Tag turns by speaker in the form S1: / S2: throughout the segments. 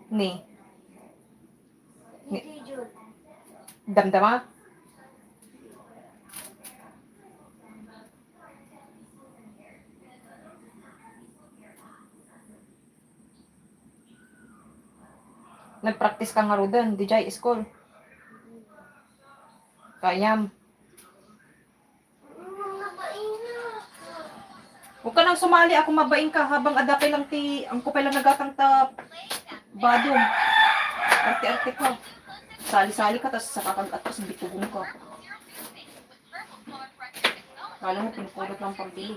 S1: Ni. Ni. Damdama? Nag-practice ka nga ro doon, di jay school. Kayam. Huwag ka nang sumali, ako mabaing ka habang adapay lang ti, ang kupay lang nagatang ta badong. Arte-arte ka. Sali-sali ka, tapos sa kakagat ka, sa bitugong ka. Kala mo, pinukulot lang pambili.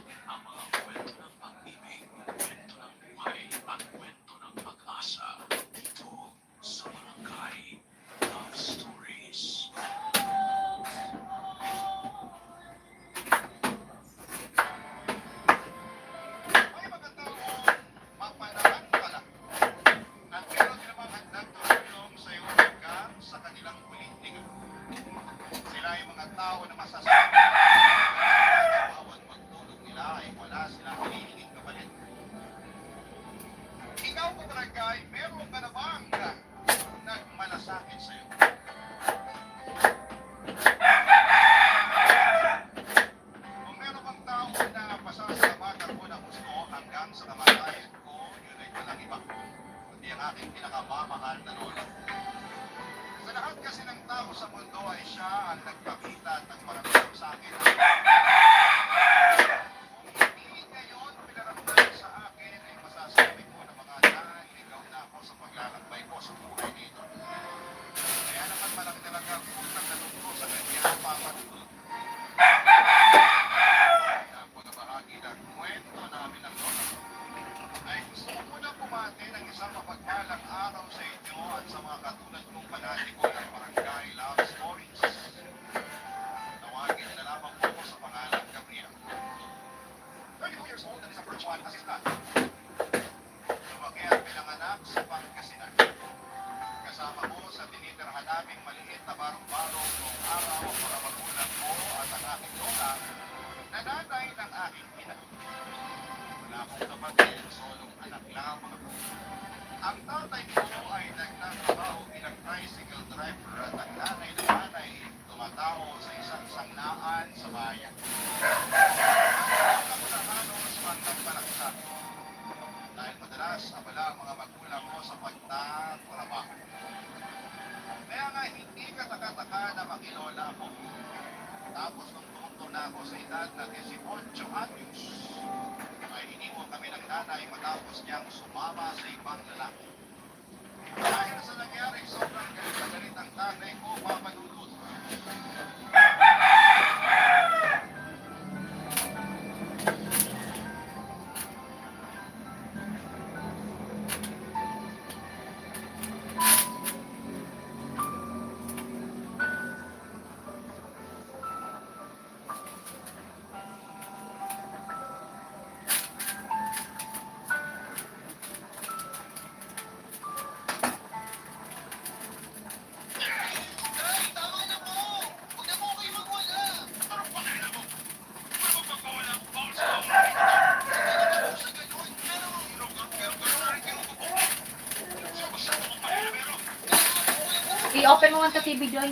S1: I-open mo nga sa TV, Joy.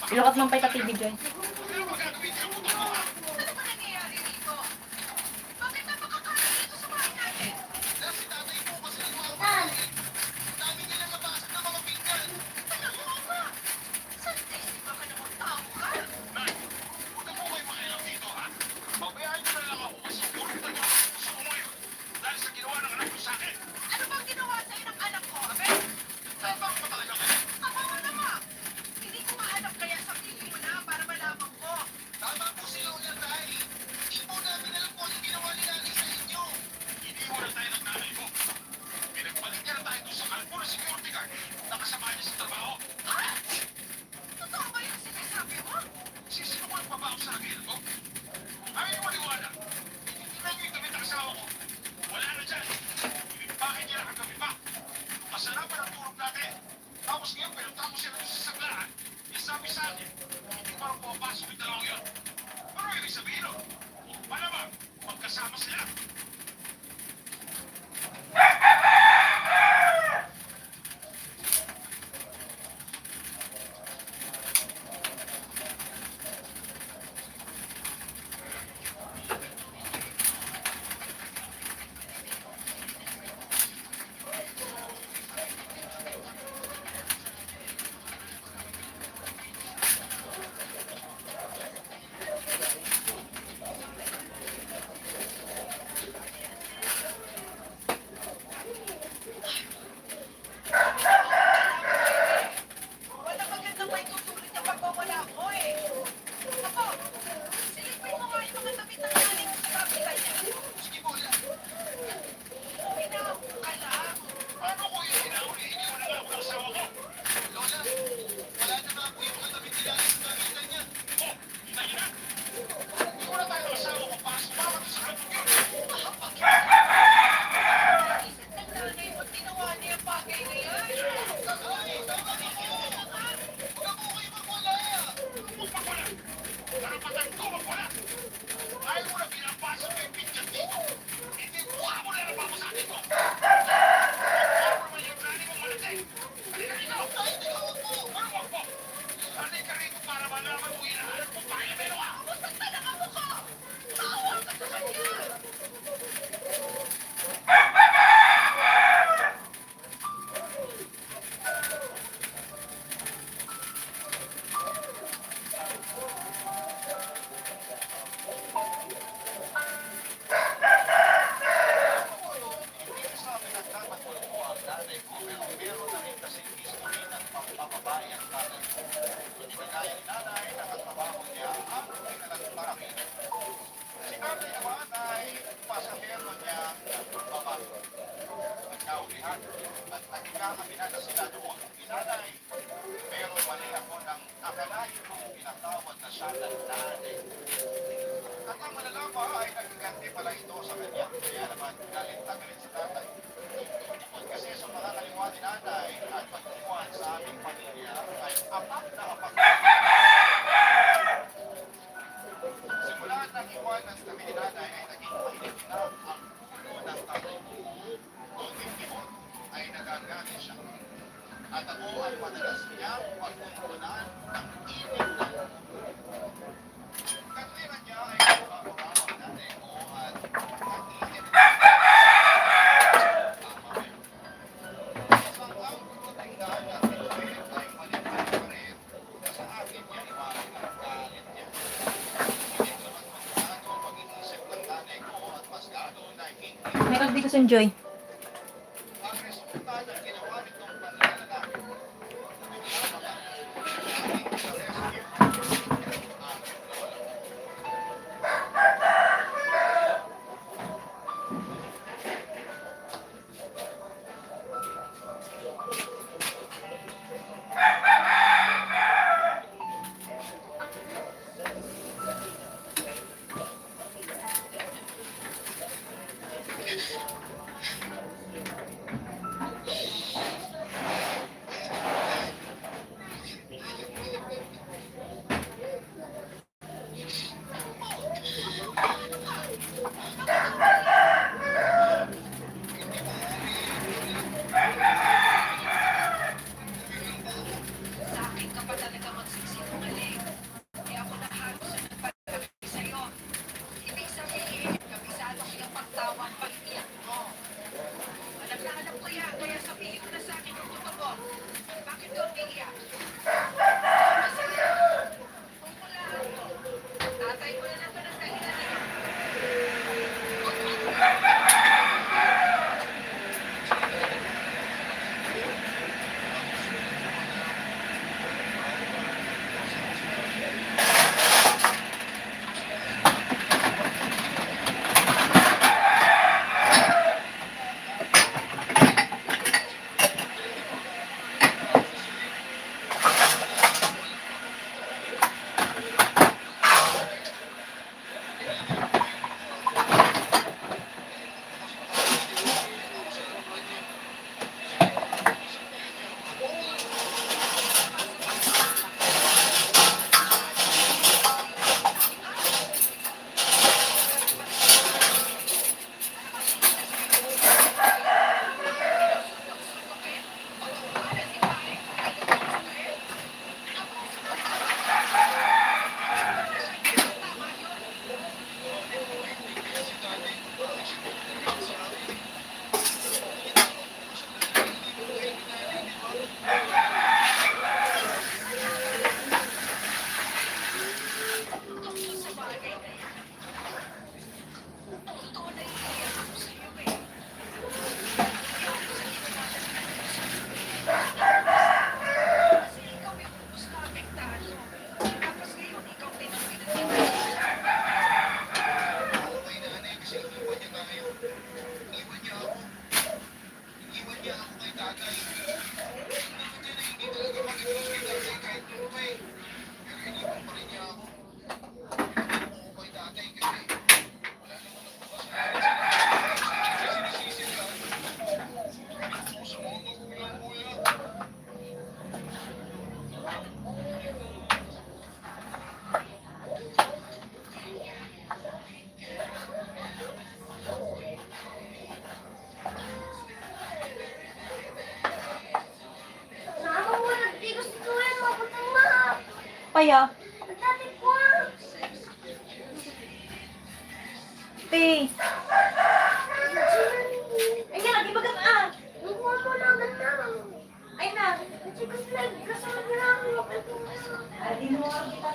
S1: Ilukat mo pa yung TV, Joy.
S2: Wala magandang may tutuloy na pagwawala mo eh. Ako, silipin mo nga yung mga damit ng nanay mo sa kapila niya. Sige mo lang. Pinahuli ka lang. Paano ko yung pinahuli? Hindi mo na nga ako ng asawa ko. Lola, wala na nga po yung mga damit nila sa kapila niya. Oh, kita niyo na. Hindi ko na tayo ng asawa ko. Pasok pa ako sa kapila niya. Isip ng nanay mo, ginawa niya yung bagay na yan. Tatay, tama na po. Huwag ako kayo magwala. Huwag magwala. Karapatan ko magwala. Ayaw mo na pinapasok yung picture dito. Hindi buha mo na napapasakin ko. Ano naman yung nanay mo malaki? Halika rito. Ay, ikaw po. Ano wag po? Halika rito para malaman mo hinahanap mo. Bakit meron ka? Masaktan ang amo ko. Tawag ka sa kanya. At ang malalaman ay nagigante pala ito sa kanya. Kaya naman, galit na galit sa tatay. Bukod kasi sa mga kaliwa ni nanay at pag-iwan sa aming pamilya ay apak na apak. Simula ng iwanan kami ni nanay ay naging mahilig na ang ulo ng tatay ko. Kung hindi mo, ay nagagani siya. At ako ay madalas niyang pagkukunan ng init na katwiran niya ay nagpapakawa ang nanay ko at nag-iinit na isang ang dahilan at ito ay maliban pa rin na sa akin niya iwanan ang galit niya. Hindi ko naman magkano pag-iisip ng nanay ko at mas lalo na hindi
S1: Meron dito sa Joy.
S2: ang resulta ng ginawa nitong panlalaki. Bigla naman, ating sa-rescue ang lola. Okay nanay kasi iwan niya tayo. Iwan niya ako. Iwan niya ako kay tatay. Naman niya na hindi talaga makinig kay tatay kahit ano pa eh. Pero iniwan pa rin niya ako. Iniwan ko kay tatay kasi wala naman ako kasalanan sa lahat. Kasi sinisisi lang. Iniwan ko sa mga magulang kuya.
S1: Paya. Te. Ay na, di ba ka ah? Ay na. Ay, di mo nga kita.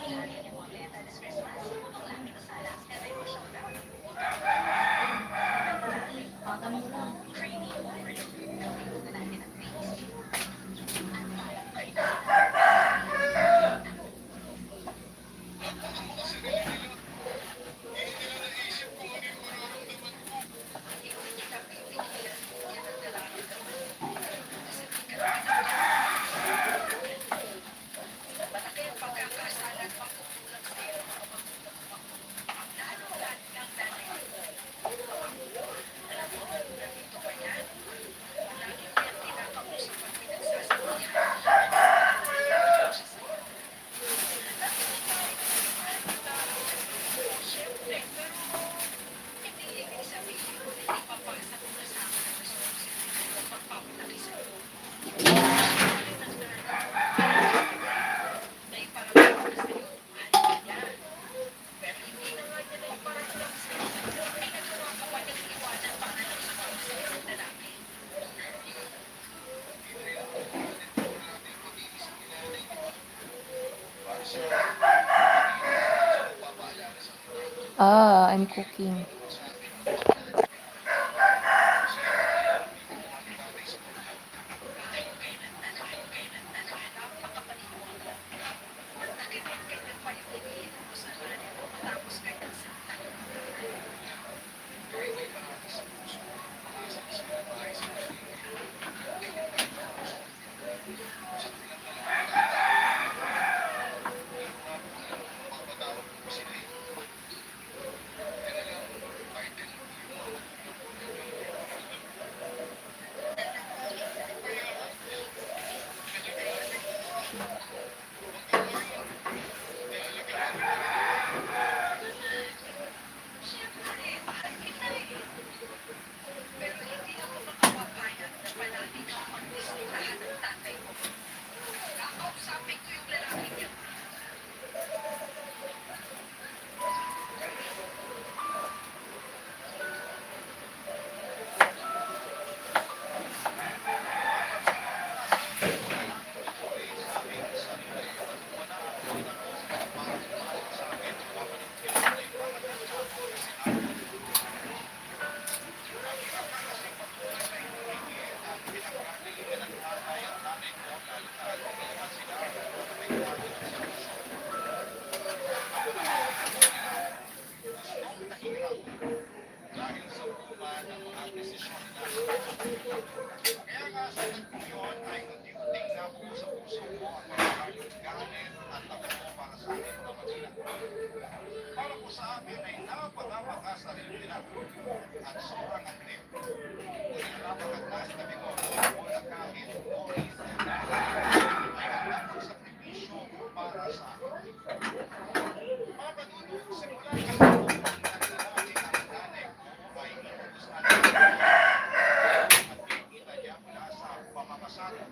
S1: Ah, I'm cooking. Kaya nga sa yun ay unti-unting nabuo sa puso ko ang maraming galit at takot para sa aking mga magulang. Para po sa amin ay napakasarili nila at sobrang aktif. Ngunit napakaglas na bigo wala kahit oris ay hanggang magsakripisyo para sa akin. Mga panuno, simula kasi po ang nanay ko ay inubos na at pinita niya mula sa pamamasada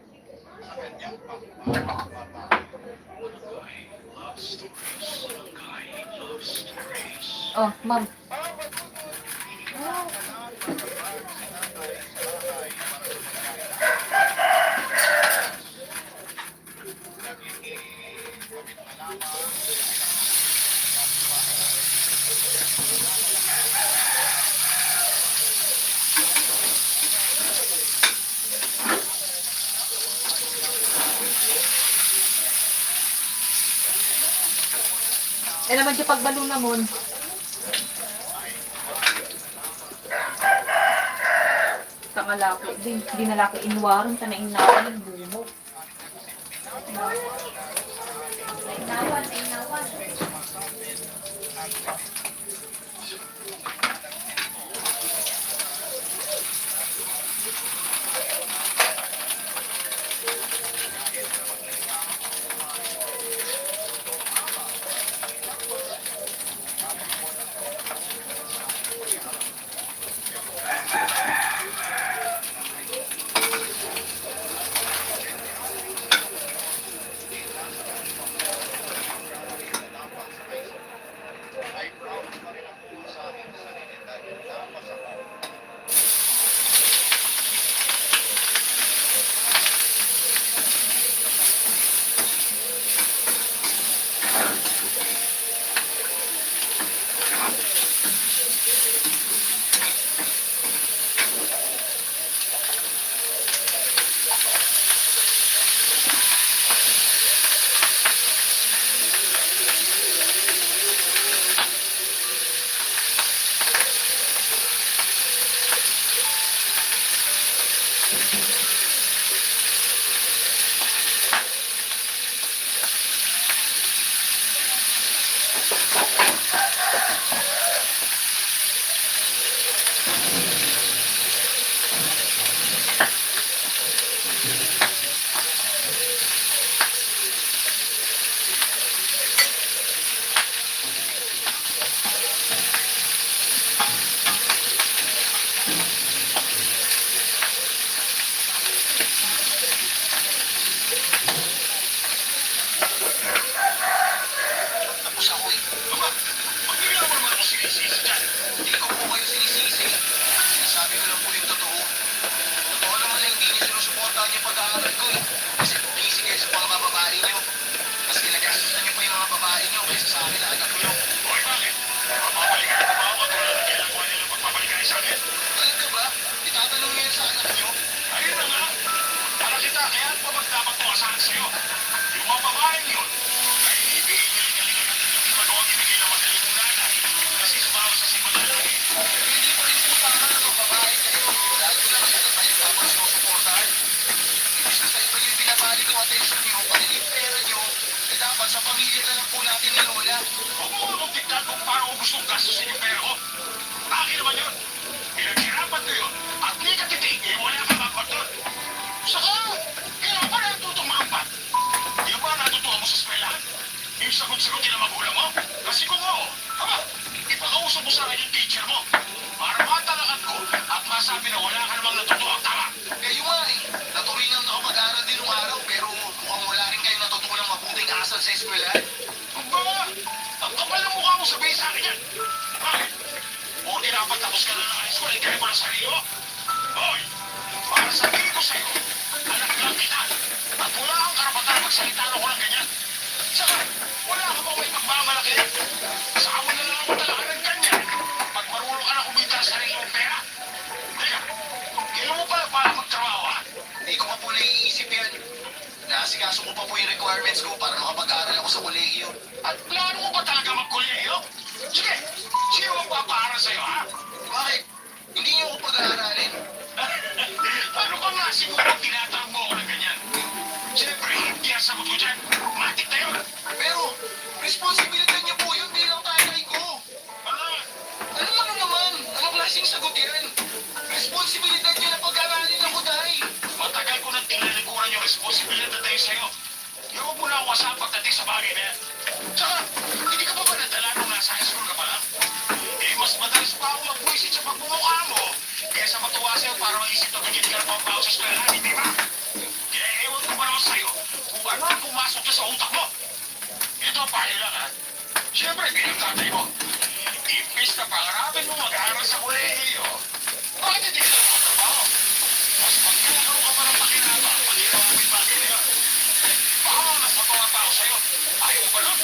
S1: sa kanyang pagbababae. Oh, ma'am.
S3: Eh naman di pagbalo namon. Tangalaki din. Di nalaki inwarong tanain natin. Bumog. Nainawan, nainawan.
S1: ay proud pa rin ako sa aking sarili dahil napasa ko. Tapos ako eh. Aba, pagbilang mo naman ako sinisisi dyan. Hindi ko po kayo sinisisi. Sinasabi ko lang po yung totoo. Totoo naman na hindi niyo sinusuportahan yung pag-aaral ko eh. Kasi busy kayo sa mga babae niyo. Mas ginagastusan niyo pa yung mga babae niyo kaysa sa akin na anak niyo. Hoy, bakit? Mapapalikan ko ba ako tulad ng ginagawa niyo ng pagpapalikan sa akin? Talaga ba? Itatanong niyo yan sa anak niyo? Ayun na nga. Para kita, kaya pa magdapat ko asahan sa'yo. Yung mga babae niyo, ay ibigin niyo yung galingan at hindi magawang ibigay ng magaling mong nanay. Kasi sumawa sa simula lang eh. Pero hindi pa rin po tama na kung babae kayo. Lalo lang yan ang kayong dapat sinusuportahan. Imbis na sa iba yung binabalik yung attention niyo, pati yung pera niyo, eh dapat sa pamilya na lang po natin nilula. Huwag mo akong diktat kung paano ko gustong gastusin yung pera ko. Akin naman yun. Pinaghirapan ko yun. At di ka titig, eh wala ka magpatod. Saka, kailan pa natutong makampat? Di ba natutuwa mo sa eskwelahan? Yung sagot-sagutin ang magulang mo? Kasi kung oo, aba, ipakausap mo sa akin yung teacher mo. Para matalakan ko at masabi na wala ka namang natutuwang tama. Kayo nga eh, naturingan ako mag-aaral din nung araw pero mukhang wala rin kayo natutunan mabuting asal sa eskwelahan. Aba, ang kapal ng mukha mo sabihin sa akin yan. Bakit? Buti dapat tapos ka na ng high school, kaya mo ng sarili mo. Hoy, para sabihin ko sa'yo, anak lang kita. At wala kang karapatan magsalita ng walang ganyan. Saka, wala ka ba may magmamalaki? Saka mo na lang ako talaga ng ganyan. Pag marunong ka na kumita sa sarili mong pera. Teka, kailan mo pala para magtrabaho ha? Hindi ko pa po naiisip yan. Naasikaso ko pa po yung requirements ko para makapag-aral ako sa kolehiyo. At plano mo ba talaga magkolehiyo? Sige, sino magpapaaral sa'yo ha? Bakit? Hindi niyo ako pag-aaralin. Ano ka nga siguro tinatawag mo ako ng ganyan? Siyempre, hindi ang sagot ko dyan. Matik na yun. Pero, responsibilidad niya po yun bilang tatay ko. Ano mo naman? Anong klaseng sagot yan? Responsibilidad niya na pag-aralin ako, tay. Matagal ko nang tinalikuran yung responsibilidad tayo sa'yo. Yung mo na ako sa pagdating sa bagay na yan. Tsaka, hindi ka pa ba nadala nung nasa high school ka pa lang? Eh, mas madalas pa ako mag-visit sa pagmumukha mo kaysa matuwa sa'yo para maisip na hindi ka na pang-pao sa eskwelahan, hindi ba? Kaya ewan ko pa naman sa'yo kung ano ang pumasok ka sa utak mo. Ito ang payo lang, ha? Siyempre, bilang tatay mo, imbis na pangarapin mo mag-aaral sa kolehiyo, bakit hindi ka lang magtrabaho? Mas magkakaroon ka pa ng pakinabang pati yung mga bagay na yun. Baka mga mas matuwa pa ako sa'yo. Ayaw mo ba nun?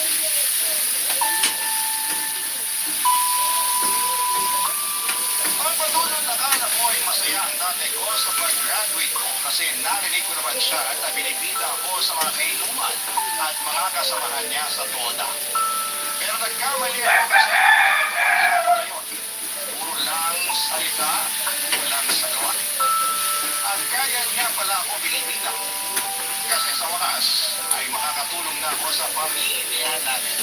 S1: Ang patuloy na akala ko ay masaya ang tatay ko sa pag-graduate ko kasi narinig ko naman siya at binibida ako sa mga kainuman at mga kasamahan niya sa TODA. Pero nagkamali ako kasi ngayon, puro lang salita, walang sagawa. At kaya niya pala ako binibilang. Kasi sa wakas ay makakatulong na ako sa pamilya natin.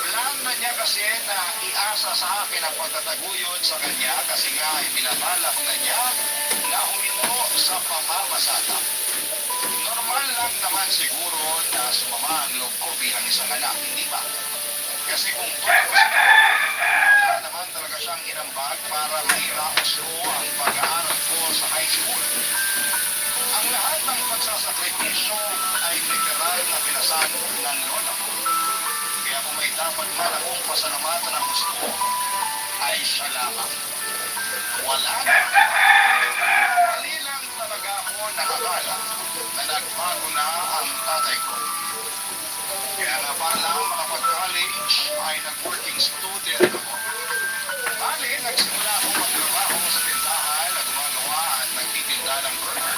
S1: Plan na niya kasi na iasa sa akin ang pagtataguyod sa kanya kasi nga ay binabalak na niya na huminto sa pamamasada. Normal lang naman siguro na sumama ang loob ko bilang isang anak, hindi ba? Kasi kung tutusin ko, wala naman talaga siyang inambag para mairaos ko ang pag-aaral ko sa high school. Ang lahat ng pagsasakripisyo ay literal na pinasan ng lola ko. Kaya kung may dapat man akong pasalamatan ang gusto ko, ay siya lamang. Wala na. Mali lang talaga ako nakakala na nagbago na ang tatay ko. Kaya nga pala makapag-college ay nag-working student ako. Bali, nagsimula akong magtrabaho sa tindahan na gumagawa at nagtitinda ng burger.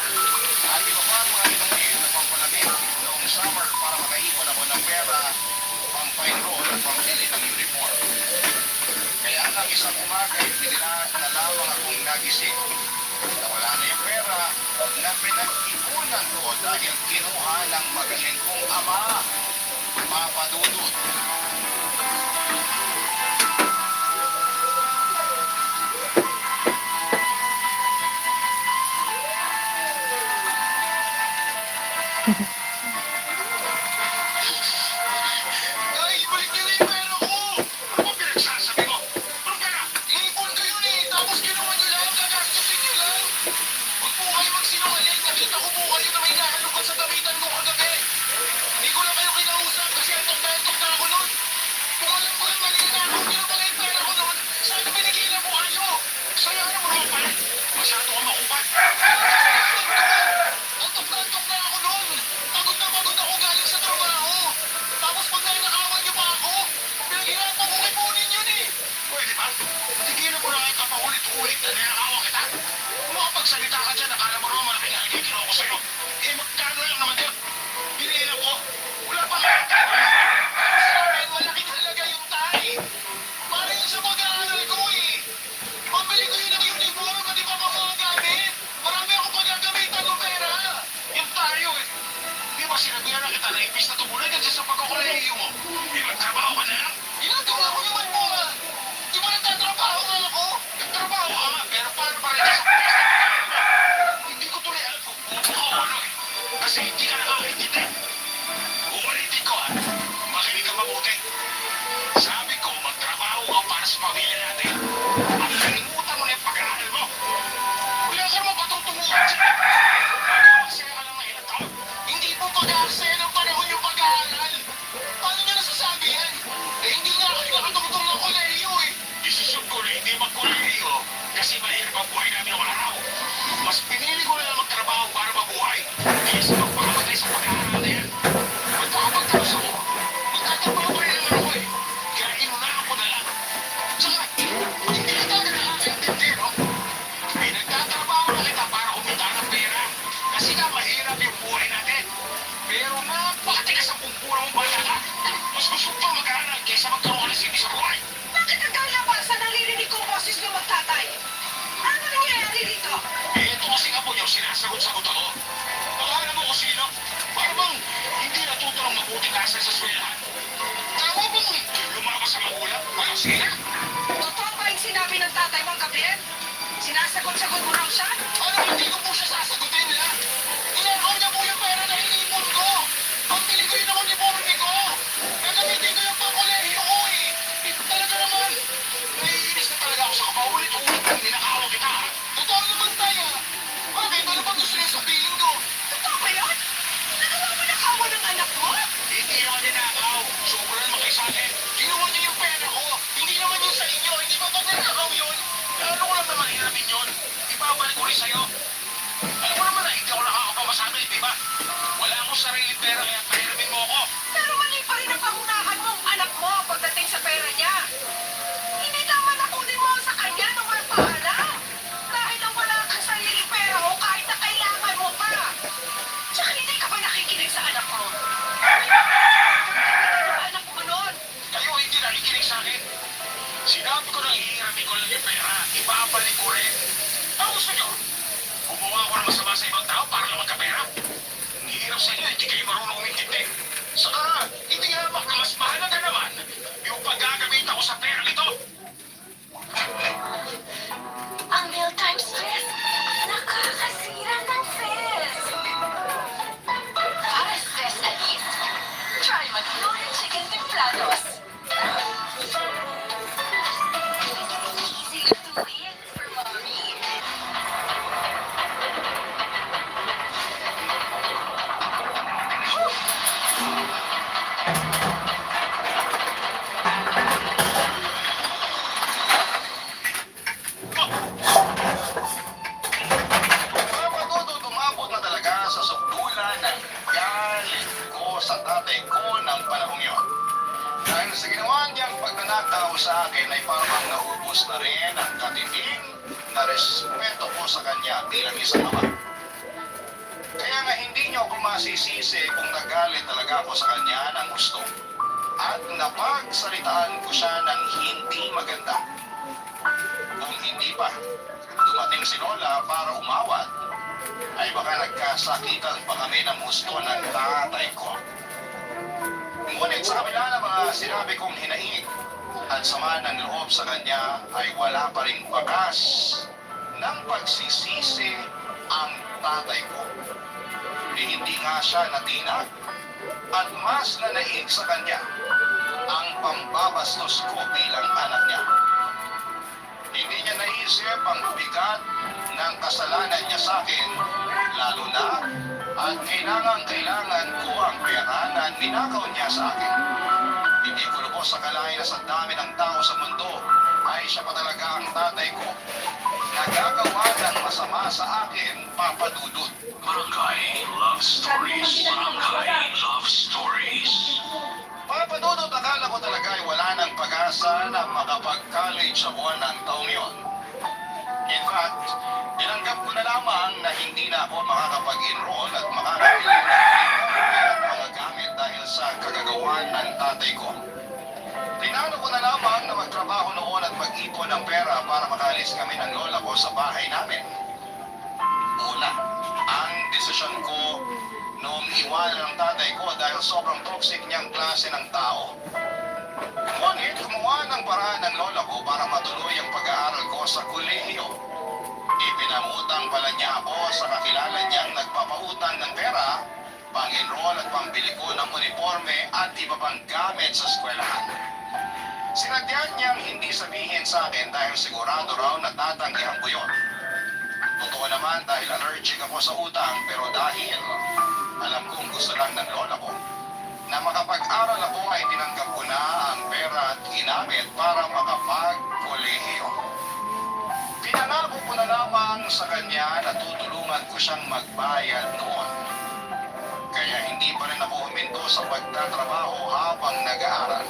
S1: At iba pa ang mga inumin na pampalamig noong summer para makaipon ako ng pera, pang-enroll at pambili ng uniform. Kaya nang isang umaga ay binila na lamang akong nagising. Nawala na yung pera na pinag-ipunan ko dahil kinuha ng magaling kong ama, Papa Dudut. Ay, balik niyo na yung pera ko! Ano ba pinagsasabi mo? Anong pera? Ipon kayo eh! Tapos ginawa niyo lang, gagastusin niyo lang! Huwag po kayo magsinungaling! Nakita ko po kayo na may nakalungkot sa damitan ko kagabi! Hindi ko na kayo kinausap kasi antok na ako nun! Kung alam ko na mali na ako, pinapala yung pera ko nun, sana binigilan mo kayo! Sayang mo naman pala! Masyado ka makupat! Antok na ako nun! Pagod na pagod ako galing sa trabaho! Tapos pag nanakawan niyo pa ako, pinaghirapan ko ipunin yun eh! Pwede ba? Tigilan mo na ang kapaulit-ulit na nanakawan kita! Kung makapagsalita ka dyan, akala mo naman malaking nakikita ako sa'yo. Eh, magkano lang naman yun? Hinihilang ko, wala pa kaya kaya. Sa akin, malaking halaga yung tayo. Para yun sa pag-aaral ko eh. Pambili ko yun ng uniform at iba pa mga gamit. Marami akong pagagamitan ng pera. Yung tayo eh. Di ba sinabihan na kita na imbis na tumuloy ka dyan sa pagkakulehiyo mo? Di ba trabaho ka na lang? Ginagawa ko naman po ah. Di ba nagtatrabaho nga ako? Nagtrabaho ka nga, pero paano pa rin sa pagkakulehiyo mo? Hindi ko tuloy alam kung bubo ka o ano eh. Kasi hindi ka nakakaintindi. Uulitin ko ah. Makinig ka mabuti. Sabi ko, magtrabaho ka para sa pamilya natin. At kalimutan mo na yung pag-aaral mo. Wala ka naman patutunguhan dyan. Mag-aaksaya ka lang ng ilang taon. Hindi po pag-aaksaya ng panahon yung pag-aaral. Paano niya nasasabi yan? Eh, hindi nga kayo nakatungtong ng kolehiyo eh. Desisyon ko na hindi mag-kolehiyo kasi mahirap ang buhay namin ng araw. Mas pinili ko na lang magtrabaho para mabuhay. Kaysa magpakamatay sa pag-aaral na yan. Magkakapagtapos ako. Magtatrabaho pa rin naman ako eh. Kaya inunahan ko na lang. Tsaka, hindi ka talaga nakakaintindi, no? Pinagtatrabaho na kita para kumita ng pera. Kasi nga mahirap yung buhay natin. Pero napakatigas ang pungpura mong bata ka. Mas gusto pa mag-aaral kaysa magkaroon ka ng sindi sa buhay.
S2: Bakit nagkalabasan naririnig ko boses ng magtatay? Ano nangyayari dito?
S1: Eh, ito kasi nga po yung sinasagot-sagot ako. Akala mo kung sino? Para bang hindi natuto ng mabuting asal sa eskwelahan? Tama bang lumabas sa magulang? Ano, sige na?
S2: Totoo ba yung sinabi ng tatay mong Gabriel? Sinasagot-sagot mo raw siya?
S1: Ano, hindi ko po siya sasagutin nila? Inakaw niya po yung pera na iniipon ko. Pambili ko yun ng uniforme ko. Gagamitin ko yung pangkolehiyo ko eh. Talaga naman. Naiinis na talaga ako sa kapaulit-ulit na ninakawa kita. Totoo naman tayo. Bakit? Ano bang gusto niyo sabihin ko?
S2: Totoo ba yun? Nagawa mo na kawa ng anak mo?
S1: Hindi naman ninakaw. Sobrang laki sa akin. Kinuha niyo yung pera ko. Hindi naman yun sa inyo. Hindi ba ninakaw yun? Ano ko lang naman hiramin yun? Ibabalik ko rin sa'yo. Alam mo naman na hindi ako nakakapamasabi, di ba? Wala akong sariling pera kaya pahiramin mo ako.
S2: Pero mali pa rin ang pangunahan mo ang anak mo pagdating sa pera niya. Hindi naman nakunin mo sa kanya nung magpaalam. Dahil ang wala kang sariling pera mo kahit na kailangan mo pa. Tsaka hindi ka ba nakikinig sa anak mo? Ano ang anak mo nun?
S1: Kayo nakikinig sa akin. Sinabi ko na ihiramin ko lang yung pera, ibabalik ko rin. Ang gusto nyo? Gumawa ko ng masama sa ibang tao para lang magkapera? Ang hirap sa inyo, hindi kayo marunong umintindi. Saka, hindi nga baka mas mahalaga naman yung paggagamit ako sa pera ito.
S2: Ang mealtime stress, nakakasira ng fest. Para stress at ease, try mag-Glory Chicken Templados. Easy lutuin for mommy.
S1: Mapatuto tumabot na talaga sa sukdulan ng galit ko sa tatay ko ng panahong yon. Dahil sa ginawa niyang pagtanakaw sa akin ay parang naubos na rin ang katiting na respeto ko sa kanya bilang isang ama. Kaya nga hindi niyo ako masisisi kung nagalit talaga ako sa kanya ng gusto. At napagsalitaan ko siya ng hindi maganda. Kung hindi pa dumating si Lola para umawat, ay baka nagkasakitan pa kami ng gusto ng tatay ko. Ngunit sa kabila ng mga sinabi kong hinaing at sama ng loob sa kanya ay wala pa rin bakas ng pagsisisi ang tatay ko. Hindi nga siya natinag at mas nanaig sa kanya ang pambabastos ko bilang anak niya. Hindi niya naisip ang bigat ng kasalanan niya sa akin, lalo na at kailangan ko ang pera na ninakaw niya sa akin. Hindi ko lubos sa kalahin na sa dami ng tao sa mundo ay siya pa talaga ang tatay ko. Nagagawa ng masama sa akin, Papa Dudut. Barangay Love Stories. Barangay Love Stories. Papa Dudut, akala ko talaga ay wala ng pag-asa na makapag-college ako ng taong yon. In fact, tinanggap ko na lamang na hindi na ako makakapag-enroll at makakabili ng mga gamit dahil sa kagagawan ng tatay ko. Tinano ko na lamang na magtrabaho noon at mag-ipon ng pera para makalis kami ng lola ko sa bahay namin. Una, ang desisyon ko noong iwanan ng tatay ko dahil sobrang toxic niyang klase ng tao. Ngunit gumawa ng paraan ng lola ko para matuloy ang pag-aaral ko sa kolehiyo. Ipinamutang pala niya ako sa kakilala niyang nagpapautang ng pera, pang-enroll at pambili ko ng uniforme at iba pang gamit sa eskwelahan. Sinadyan niyang hindi sabihin sa akin dahil sigurado raw na tatanggihan ko yon. Totoo naman dahil allergic ako sa utang pero dahil alam kong gusto lang ng lola ko na makapag-aral ako ay tinanggap ko na ang pera at ginamit para makapag-kolehiyo. Pinangako ko na lamang sa kanya na tutulungan ko siyang magbayad noon. Kaya hindi pa rin ako huminto sa pagtatrabaho habang nag-aaral.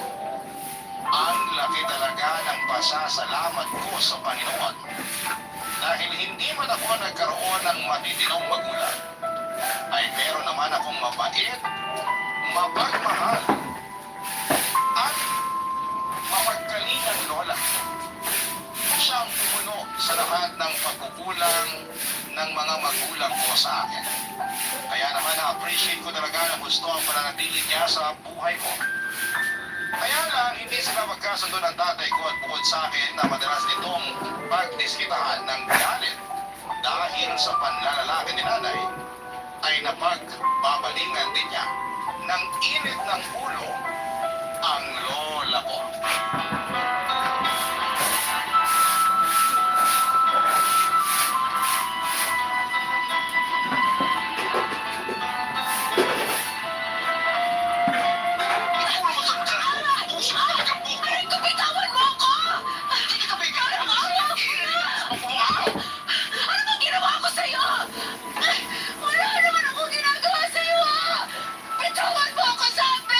S1: Ang laki talaga ng pasasalamat ko sa Panginoon dahil hindi man ako nagkaroon ng matitinong magulang, ay meron naman akong mabait, mapagmahal, at mapagkalingang lola. Siya ang pumuno sa lahat ng pagkukulang ng mga magulang ko sa akin. Kaya naman na-appreciate ko talaga na gusto ang pananatili niya sa buhay ko. Kaya lang, hindi sila magkasundo ng tatay ko at bukod sa akin na madalas nitong pagdiskitahan ng galit dahil sa panlalalaki ni nanay, ay napagbabalingan din niya ng init ng ulo ang lola ko.
S2: Bitawan mo ako! Ano bang ginawa ko sa'yo? Wala naman akong ginagawa sa'yo, ah! Bitawan mo ako, sabi!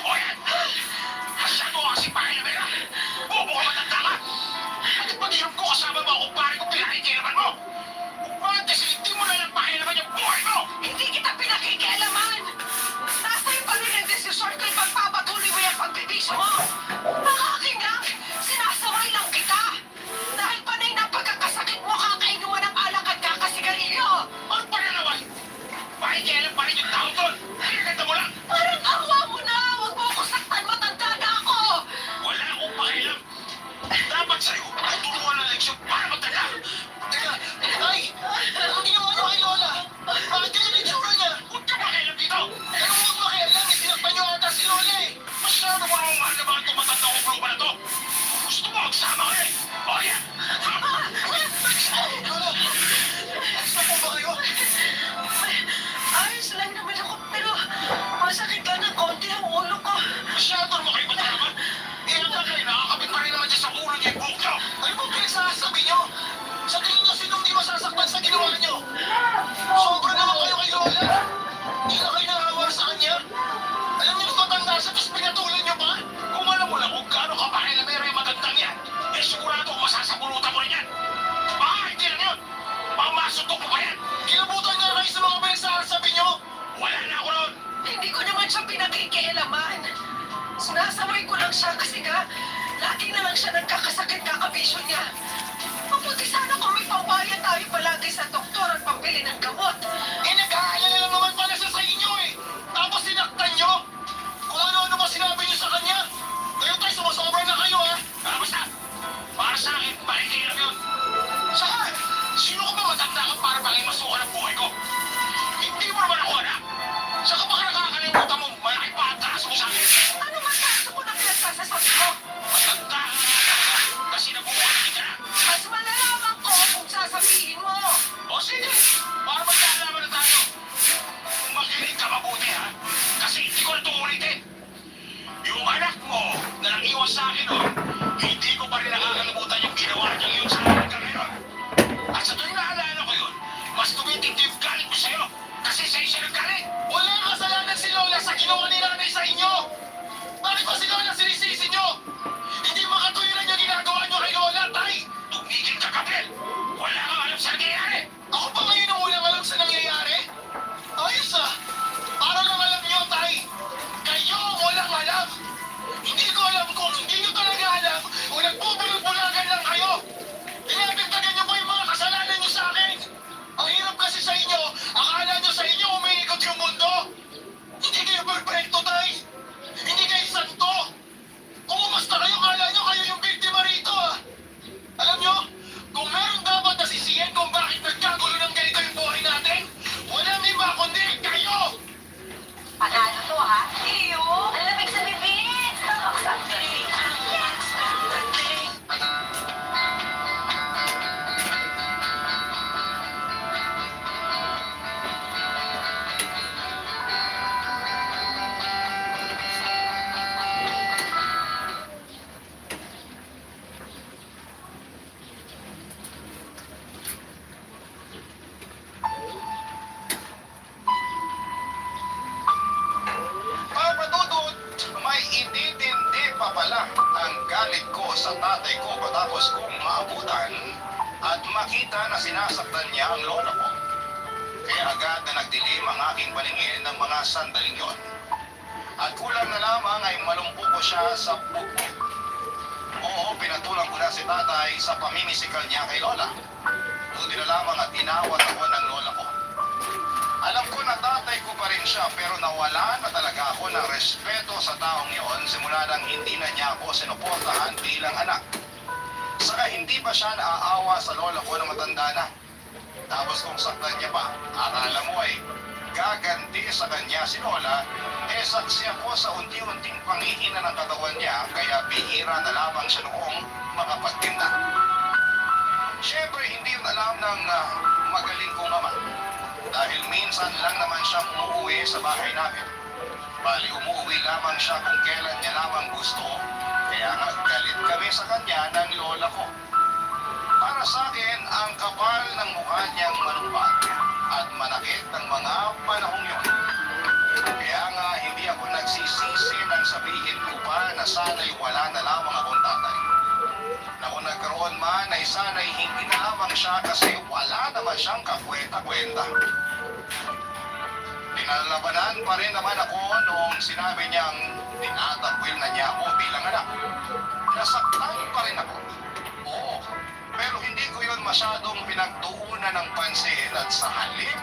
S1: O yan! Masyado kasi pakilabera! Bobo ka matanda ka! At pag-inom ko kasama mo kung pare ko pinakikilaman mo! Kung bakit kasi hindi mo na lang pakilaman yung buhay mo!
S2: Hindi kita pinakikialaman! Nasa iyo pa rin ang desisyon kung ipagpapatuloy mo yung pagbibisyo mo!
S1: ginawa niyo? Sobra naman kayo kay Lola. Hindi na kayo naawa sa kanya. Alam niyo na matanda siya, tapos pinatulan niyo pa? Kung alam mo lang kung gaano kapakilamero yung matandang yan, eh sigurado kung masasabunutan mo rin yan. Baka hindi lang yun. Baka masutok mo pa yan. Kilabutan niya kayo sa mga pinagsasabi niyo. Wala na ako ron.
S2: Hindi ko naman siya pinakikialaman. Sinasabay ko lang siya kasi nga, lagi na lang siya nagkakasakit kakabisyo niya. Mabuti sana kung may pambayad tayo palagi sa doktor at pambili ng gamot.
S1: Eh nag-aalala lang naman pala siya sa inyo eh. Tapos sinaktan niyo. Kung ano-ano ba sinabi niyo sa kanya. Ngayon tayo sumusobra na kayo ha. Basta, para sa akin, makikiram yun. Saka, sino ka ba matanda ka para pangin masukan ang buhay ko? Hindi mo naman ako anak. Saka baka nakakalimutan mo, malaki pa ang taas mo sa akin.
S2: Ano ba kaso ko na pinagsasasabi ko?
S1: Matanda ka nga talaga, kasi nabuhay ka na.
S2: Mas malalaman ko kung sasabihin mo.
S1: O sige, para magkalaman na tayo. Makinig ka mabuti ha, kasi hindi ko na ito ulitin. Yung anak mo na nang-iwan sa akin oh, hindi ko pa rin nakakalimutan yung ginawa niyang yun sa akin hanggang ngayon. At sa tuwing naalala ko yun, mas tumitindi yung galit ko sa'yo, kasi sa'yo siya naggalit. Walang kasalanan si Lola sa ginawa ni nanay sa inyo. Bakit ba si Lola sinisisi niyo? Hindi makatuwiran yung ginagawa niyo kay Lola, tay! Tumigil ka, Gabriel! Wala kang alam sa nangyayari! Ako pa ngayon ang walang alam sa nangyayari? Ayos ah! Para lang alam niyo, tay! Kayo ang walang alam! Hindi ko alam kung hindi niyo talaga alam o nagbubulag-bulagan lang kayo! Pinagdagdagan niyo pa yung mga kasalanan niyo sa akin! Ang hirap kasi sa inyo, akala niyo sa inyo umiikot yung mundo! Hindi kayo perfecto, tay! Hindi kayo santo! Kung umasta kayo, kala niyo kayo yung biktima rito ah! Alam niyo, kung meron dapat nasisiyan kung bakit nagkagulo ng ganito yung buhay natin, walang iba kundi kayo!
S2: Panalo to ha? Iyo! Ang lamig sa bibig!
S1: Papa Dudut, may ititindi pa pala ang galit ko sa tatay ko matapos kong maabutan at makita na sinasaktan niya ang lola ko. Kaya agad na nagdilim ang aking paningin ng mga sandaling yon. At kulang na lamang ay malumpo ko siya sa buko. Oo, pinatulang ko na si tatay sa pamimisikal niya kay lola. Buti na lamang at inawat ako ng lola ko. Alam ko na tatay ko pa rin siya pero nawala na talaga ako ng respeto sa taong yon simula nang hindi na niya ako sinuportahan bilang anak. Saka hindi pa siya naaawa sa lola ko na matanda na. Tapos kung saktan niya pa, akala mo ay gaganti sa kanya si lola, eh saksi ako sa unti-unting pangihina ng katawan niya kaya bihira na lamang siya noong makapagtinda. Siyempre hindi yun alam ng magaling kong ama. Dahil minsan lang naman siyang umuwi sa bahay namin. Bali umuwi lamang siya kung kailan niya lamang gusto. Kaya nga galit kami sa kanya ng lola ko. Para sa akin, ang kapal ng mukha niyang malumpat at manakit ng mga panahong yun. Kaya nga hindi ako nagsisisi nang sabihin ko pa na sana'y wala na lamang akong tatay. Na kung nagkaroon man ay sana'y hindi na lamang siya kasi wala naman siyang kakwenta-kwenta. Pinalabanan pa rin naman ako noong sinabi niyang tinatakwil na niya ako bilang anak. Nasaktan pa rin ako. Oo, pero hindi ko yun masyadong pinagtuunan ng pansin at sa halip.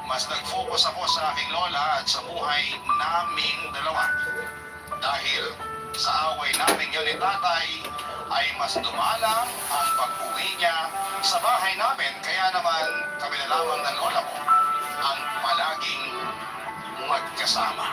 S1: Mas nag-focus ako sa aking lola at sa buhay naming dalawa. Dahil sa away namin yun ni tatay, ay mas dumalang ang pag-uwi niya sa bahay namin. Kaya naman kami na lamang ng lola ko ang palaging magkasama.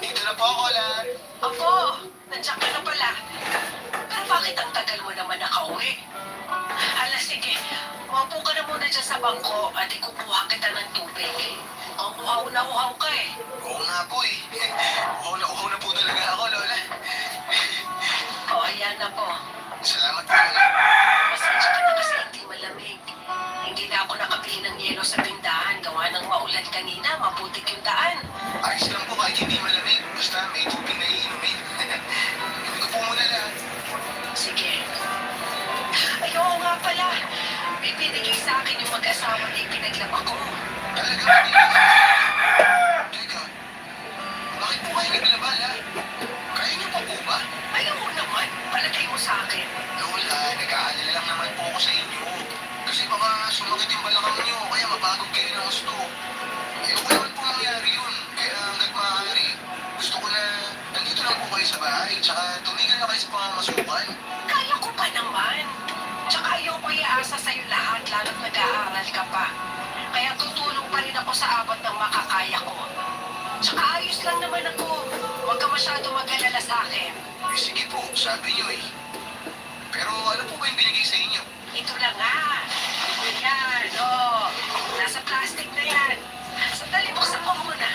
S1: Dito na po, Olan.
S2: Ako, nandiyan ka na pala. Pero bakit ang tagal mo naman nakauwi? Hala, sige. Maupo ka na muna dyan sa bangko at ikukuha kita ng tubig. Ang uhaw na uhaw ka eh.
S1: Oo nga po eh. Uhaw na po talaga ako, Lola.
S2: O, ayan na po.
S1: Salamat po, Lola.
S2: Pasensya ka na kasi hindi malamig. Hindi na ako nakabili ng yelo sa tindahan. Gawa ng maulan kanina, maputik yung daan.
S1: Ayos lang po kahit hindi malamig. Basta may tubig na iinumin. Hindi ko po muna lahat.
S2: Sige. Ay, oo nga pala. May binigay sa akin yung mag-asawa na ipinaglaba ko.
S1: Talaga ba binigay? Teka, bakit po kayo naglabala? Kaya niyo pa po ba?
S2: Ayaw naman. Palagay mo sa akin.
S1: Lola, nag-aalala lang naman po ako sa inyo. Kasi baka sumakit yung balakang niyo, kaya mapagod kayo ng gusto. Ayaw ko naman po nangyari yun. Kaya hanggat maaari, gusto ko na nandito lang po kayo sa bahay. Tsaka tumigil na kayo sa pangangasukan.
S2: Kaya ko pa naman. Tsaka ayaw ko iaasa sa'yo lahat, lalo't nag-aaral ka pa. Kaya tutulong pa rin ako sa abot ng makakaya ko. Tsaka ayos lang naman ako. Huwag ka masyado mag-alala sa akin.
S1: Eh sige po, sabi niyo eh. Pero ano po ba yung binigay sa inyo?
S2: Ito na nga. Ayan, oh. Nasa plastic na yan. Sandali, buksan ko muna.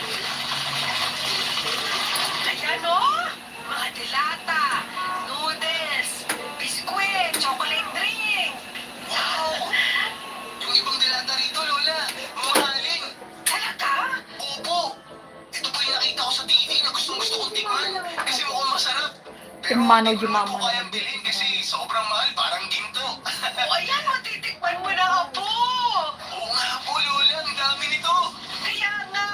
S2: Ayan, oh. Mga dilata, noodles, biskwit, chocolate drink.
S1: Wow! Yung ibang dilata rito, Lola, mamahalin.
S2: Talaga?
S1: Opo! Ito po yung nakita ko sa TV na gustong-gusto kong tikman. Kasi mukhang masarap. Pero
S3: Yung manaw
S1: hindi ko
S3: yung
S1: naman po
S3: mama.
S1: kayang bilhin kasi sobrang mahal, parang ginto.
S2: O ayan, matitikman mo na ako.
S1: Oo nga po, Lola, ang dami nito.
S2: Kaya nga,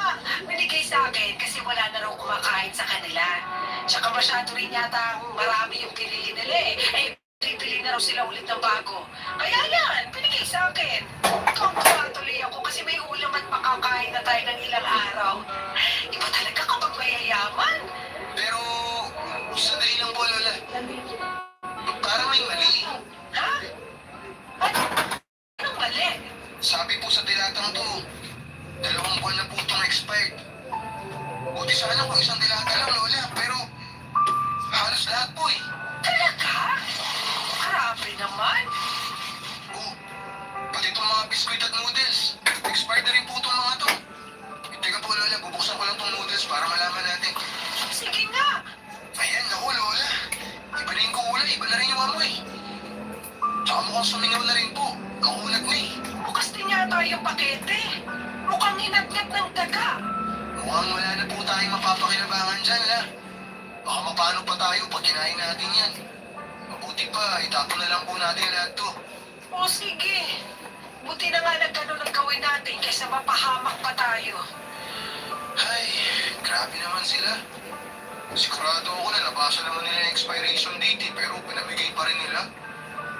S2: binigay sa akin kasi wala na raw kumakain sa kanila. Tsaka masyado rin yata ang marami yung pinili nila eh. Eh, pipili na raw sila ulit ng bago. Kaya yan, binigay sa akin. Tuwang-tuwa tuloy ako kasi may ulam at makakain na tayo ng ilang araw. Iba talaga kapag mayayaman.
S1: Pero, sandali lang po, Lola. Parang may mali.
S2: Ha? Ano? Anong mali?
S1: Sabi po sa dilatang to, 2 buwan na po itong expired. Buti sana kung isang dilata lang, Lola. Pero, halos lahat po eh.
S2: Talaga? Grabe naman.
S1: Oh, pati itong mga biskuit at noodles. Expired na rin po itong mga to. Teka po, Lola, bubuksan ko lang itong noodles para malaman natin.
S2: Sige nga.
S1: Ayan, naku, Lola. Iba na yung kulay, iba na rin yung amoy. Tsaka mukhang sumingaw na rin po. Nakunat na eh.
S2: Bukas din yata yung pakete. Mukhang hinagnat ng daga.
S1: Mukhang wala na po tayong mapapakinabangan dyan, la. Baka mapano pa tayo pag kinain natin yan. Mabuti pa, itapon na lang po natin lahat to.
S2: O sige. Buti na nga nagkaroon ng gawin natin kaysa mapahamak pa tayo.
S1: Ay, grabe naman sila. Sigurado ako na nabasa naman nila yung expiration date eh, pero pinamigay pa rin nila.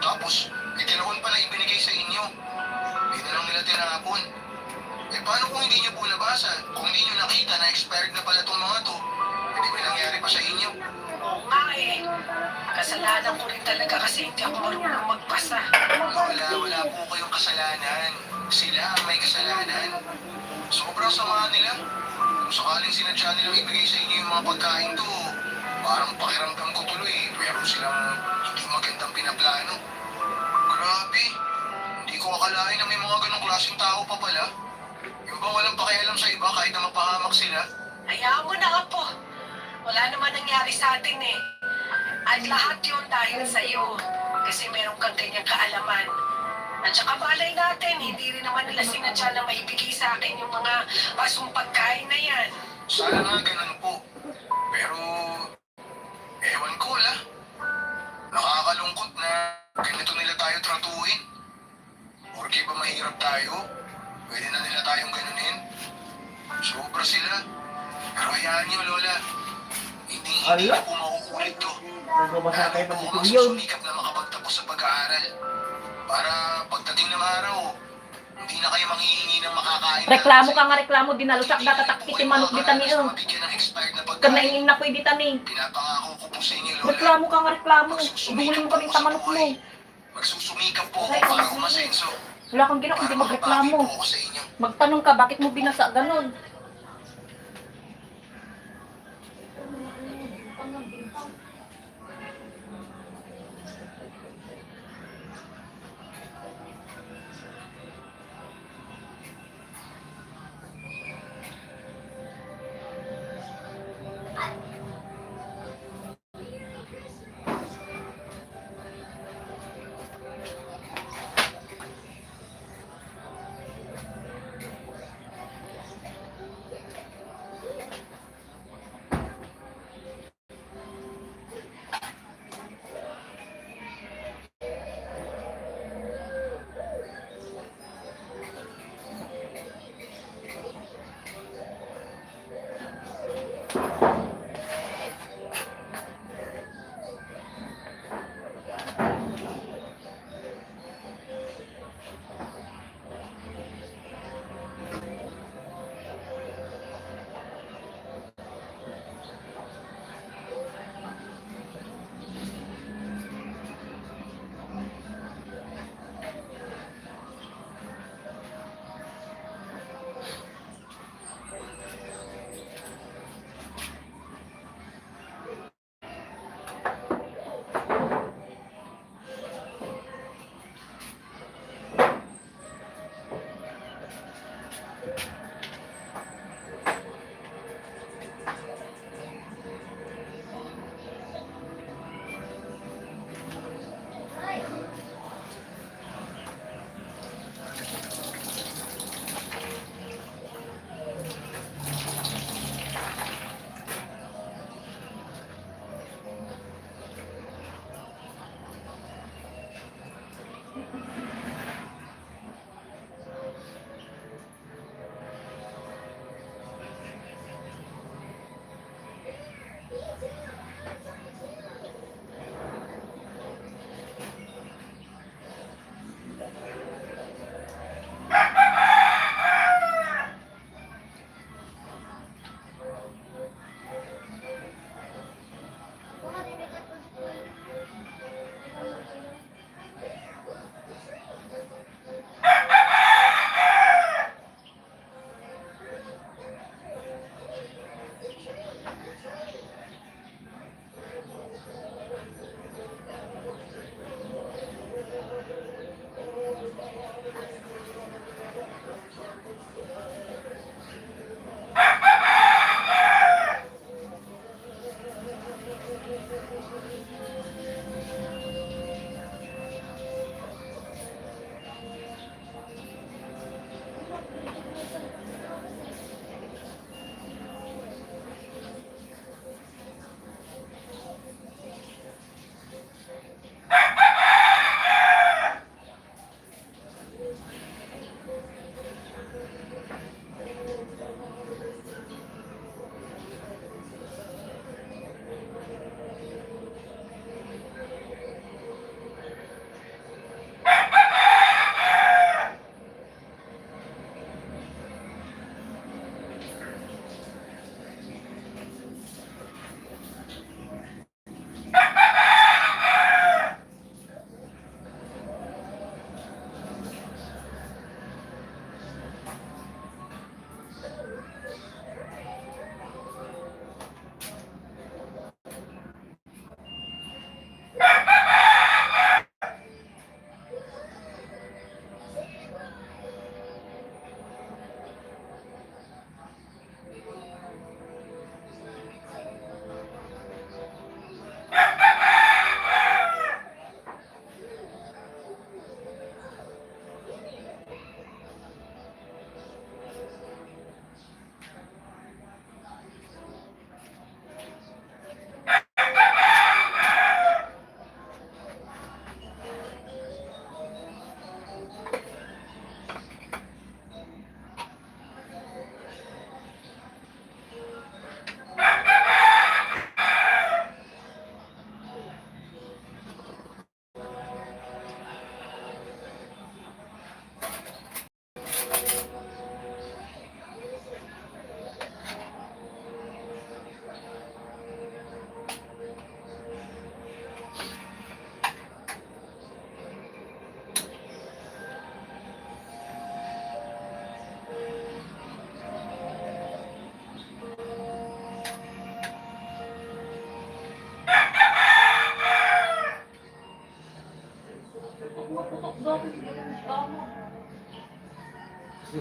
S1: Tapos, may tinakon pala ibinigay sa inyo. Hindi na lang nila tinapon. Eh paano kung hindi nyo po nabasa? Kung hindi nyo nakita na expired na pala itong mga to, hindi ba nangyari pa sa inyo?
S2: Oo nga eh. Kasalanan ko rin talaga kasi hindi ako marunong magbasa.
S1: Wala po kayong kasalanan. Sila ang may kasalanan. Sobrang sama nila. Kung sakaling sinadya nilang ibigay sa inyo yung mga pagkain to, parang pakiramdam ko tuloy. Meron silang hindi magandang pinaplano. Grabe. Hindi ko akalain na may mga ganong klaseng tao pa pala. Yung ba walang pakialam sa iba kahit na mapahamak sila?
S2: Hayaan mo na po. Wala naman nangyari sa atin eh. At lahat yun dahil sa'yo. Kasi meron kang ganyang kaalaman. At saka balay natin, hindi rin naman nila sinadya na maibigay sa akin yung mga pasong pagkain na yan.
S1: Sana nga ganun po. Pero, ewan ko la. Nakakalungkot na ganito nila tayo tratuhin. Porque ba mahirap tayo? Pwede na nila tayong ganunin. Sobra sila. Pero hayaan niyo, Lola. Hindi na po mauulit to.
S4: Nagbabasa kayo pag
S1: Lalo
S4: ito
S1: po
S4: yun.
S1: sumikap na makapagtapos sa pag-aaral. Para pagdating ng araw, hindi na kayo manghihingi ng makakain.
S3: Reklamo ka nga, reklamo. Dinalusak datatak iti manok ditani.
S1: Mabigyan ng expired na pagkain.
S3: Kanaingin na po ditani.
S1: Pinapangako ko po sa inyo, Lola.
S3: Reklamo ka nga, reklamo. Ibulin mo kami tamanok mo.
S1: Magsusumikap po ako para umasenso.
S3: Wala kang ginawa, hindi magreklamo.
S1: Para po ako sa inyo.
S3: Magtanong ka, bakit mo binasa ganun?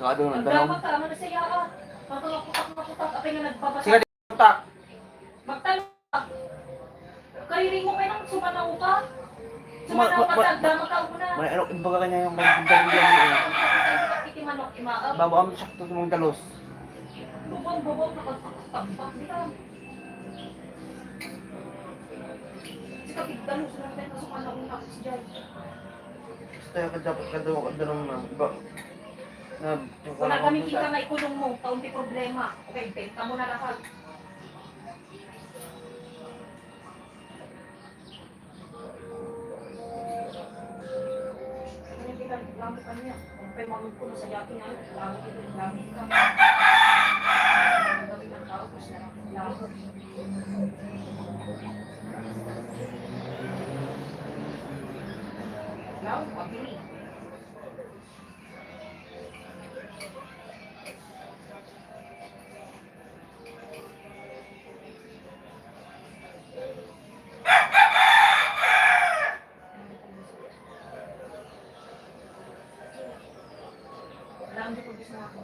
S4: Kado ng
S3: Ang
S4: tanong.
S3: dapat ka, ano siya ah. Maputak, apay nga nagpapasa.
S4: Sige, tak.
S3: Magtanong ka. Kariring mo kayo ng sumanaw ka. Sumanaw ka sa dama ka una.
S4: May ano, ibaga kanya yung magpunta rin yan.
S3: Itimanok, imaap.
S4: Bago kami sakto sa mga talos.
S3: Bubong, nakagpak. Di ka. Sika, pigdalo, sunod tayo na sumanaw na ako siya.
S4: Basta yung dapat kadalong na. Iba.
S3: Wala kami kita na ikulong mo, kaunti problema. Okay, benta mo na lahat. Ano yung lamit ka niya? Kung kayo magulpo na sa yakin na, lamit ka. Ang gabi ng tao, gusto na lamit. Lamit, pabili. Lamit ko gusto na ako.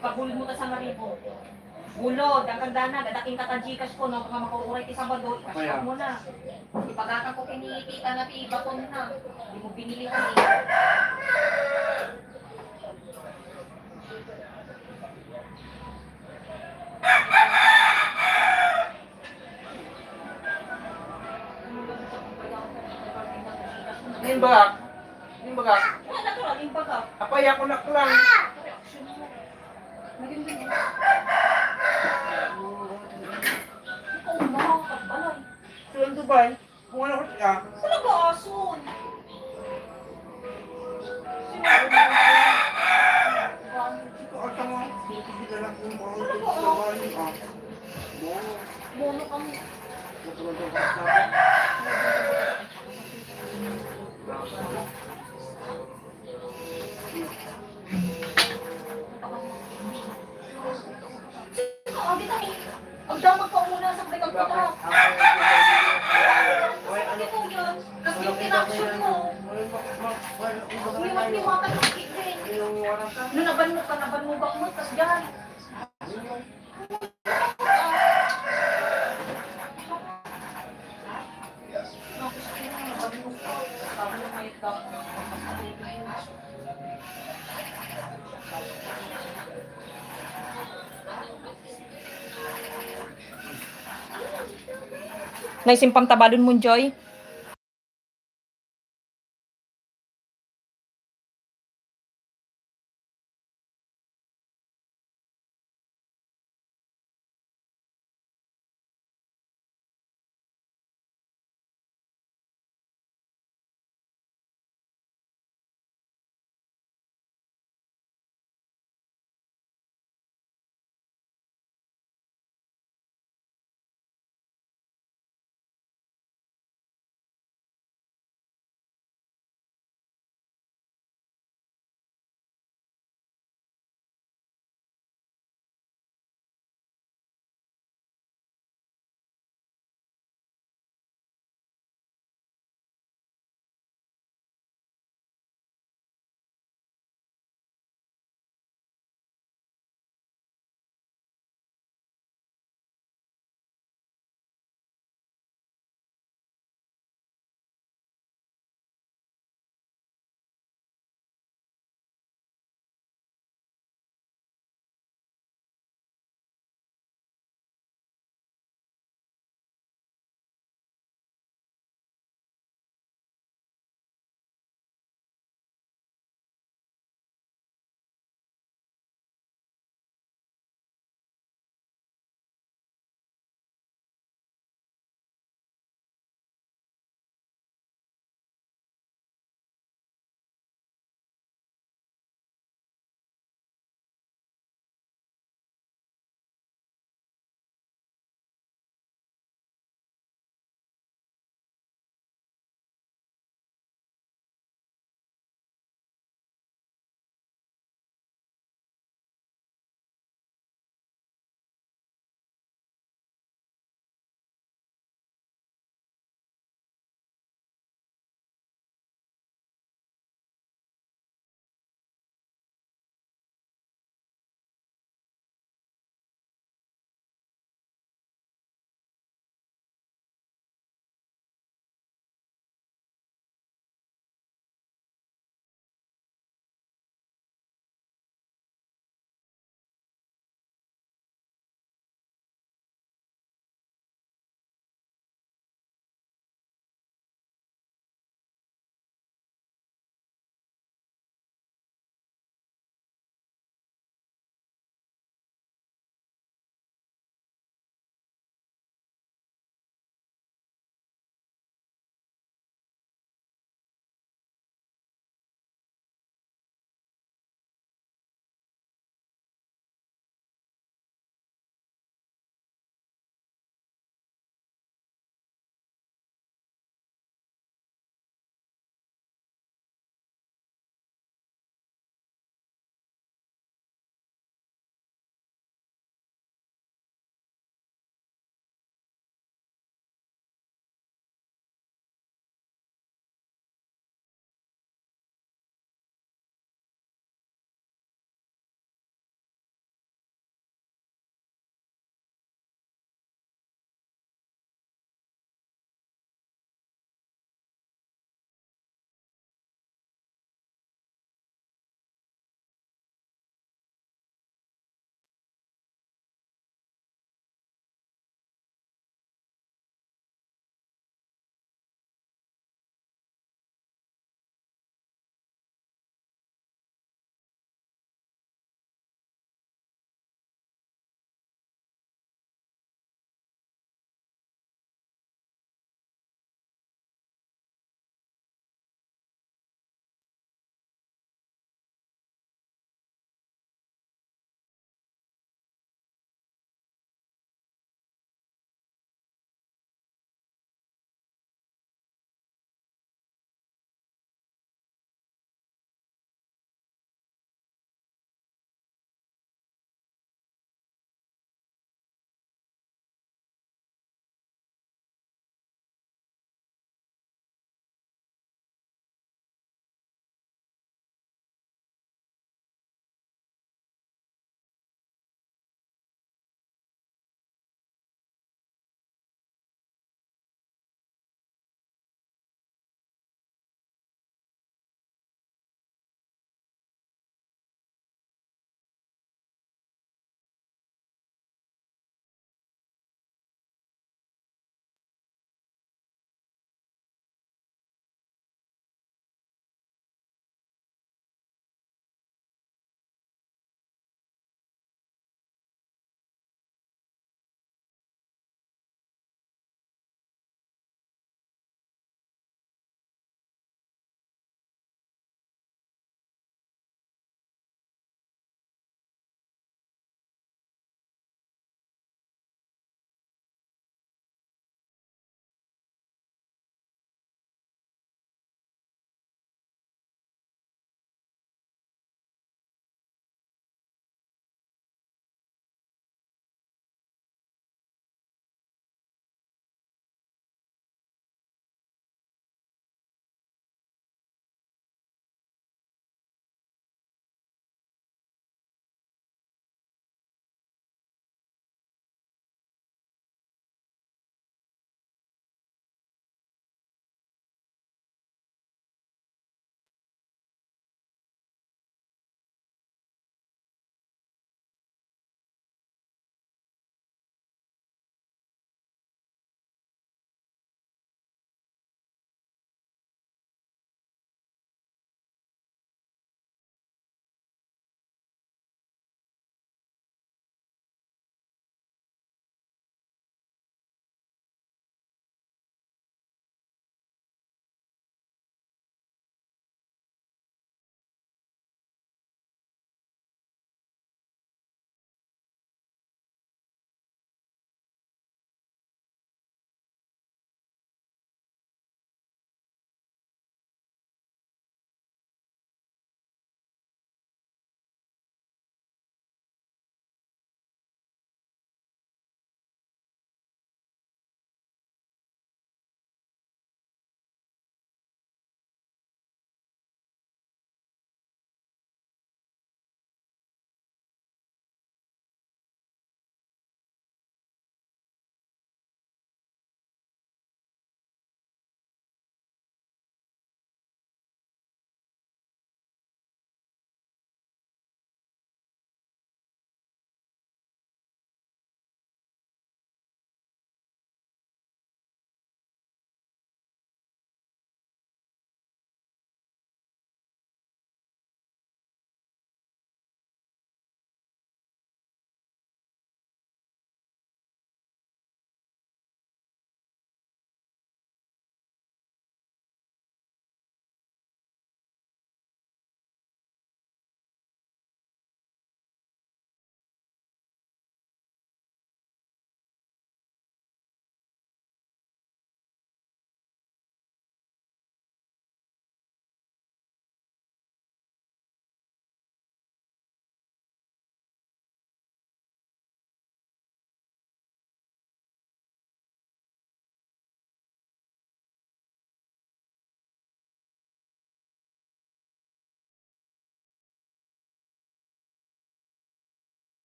S3: Ipagulod mo ta sa maribo. Bulod, ang kandana, gadaking katajikas ko, no, mga makukuray ti Sabado, ikasya mo na. Ipagatan ko kinikita na ti ibaton na. Hindi mo binili ka ni.
S4: Ngayon bagak. Ngayon bagak.
S3: Wala natural, yung baga.
S4: Apay ako naklang.
S3: Reaction mo. Naging din. Ikaw, makakagbalay.
S4: Tuwan Dubai. Kung ano ko siya.
S3: Wala ka ason.
S4: Ito at ang mga. Hindi lang kung mga trabaho niya.
S3: Mono kami.
S4: Natulog ka sa
S3: Ang kami. Ang damag ka muna sa break ko na. Sabi ko yun. Kasi yung tinaksyon mo. Umiwat-iwatan ng kikrin. Nung nabanmo ka, nabanmubak mo, tas dyan. Naisimpang tabalon mo, Joy.